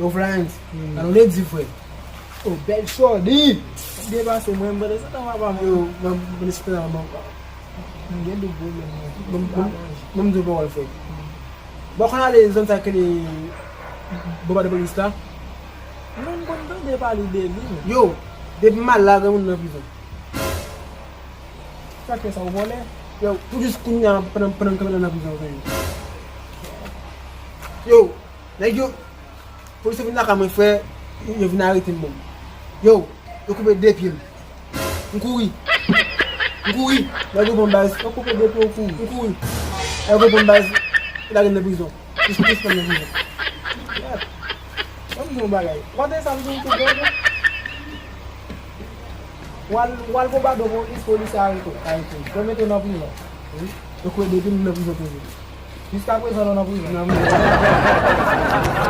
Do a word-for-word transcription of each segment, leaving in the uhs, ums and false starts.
Yo, Flyens, sa nou te di, frè? Oh, bèl shorty! Depase mwen, m pandan se tan papa mwen. Yo, mwen, mwen espere mwen. M gen de pwoblèm, mwen. Mwen, mwen, mwen, m di w pawòl, frè. Bon, konn ale zòn sa k rele Boba de Polis la? Non, m konn tande pale de li, men. Yo, depi m al la, gen moun nan prizon. Sa k fè sa, ou vòlè? Yo, pou jis kounye a, pandan, pandan m kanpe la nan prizon, frè. Yo, nèg yo, polis yo vin lakay mwen, frè, yo vin arete m, bon. Yo, yo koupe de pye m. M kouri. M kouri. Nèg yo pran baz. Yo koupe de pye w kouri. M kouri. Nèg yo pran baz. Yo lage m nan prizon. Jis pou sispann nan prizon. Yèt. Ban m di w yon bagay. Kote sa m di w te gen? W al, w al Bobado polis, polis arete w. Arete w. Yo mete w nan prizon. Wi. Yo koupe de pye m nan prizon toujou. Jiskaprezan nou nan prizon. Nan prizon.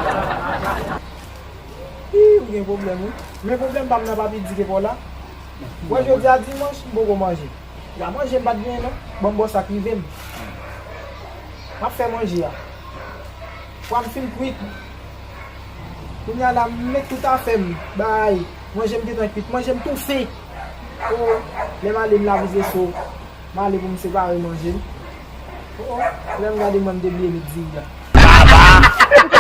Ih, ou gen pwoblèm, wi. Men pwoblèm pa m nan pa pi di ke pa w la. Wè, jodi a dimanch, m poko manje. La manje m pa t genyen, non. Bon, m bò sa k rive m. M ap fè manje a. Pwa m fin kwit. Kounye a la, m met tout afè m bay. Manje m gentan kwit. Manje m toufe. O, lè m ale, m lave veso. M ale pou m separe manje m. O, o, lè m gade, mwen, m te bliye met diri a.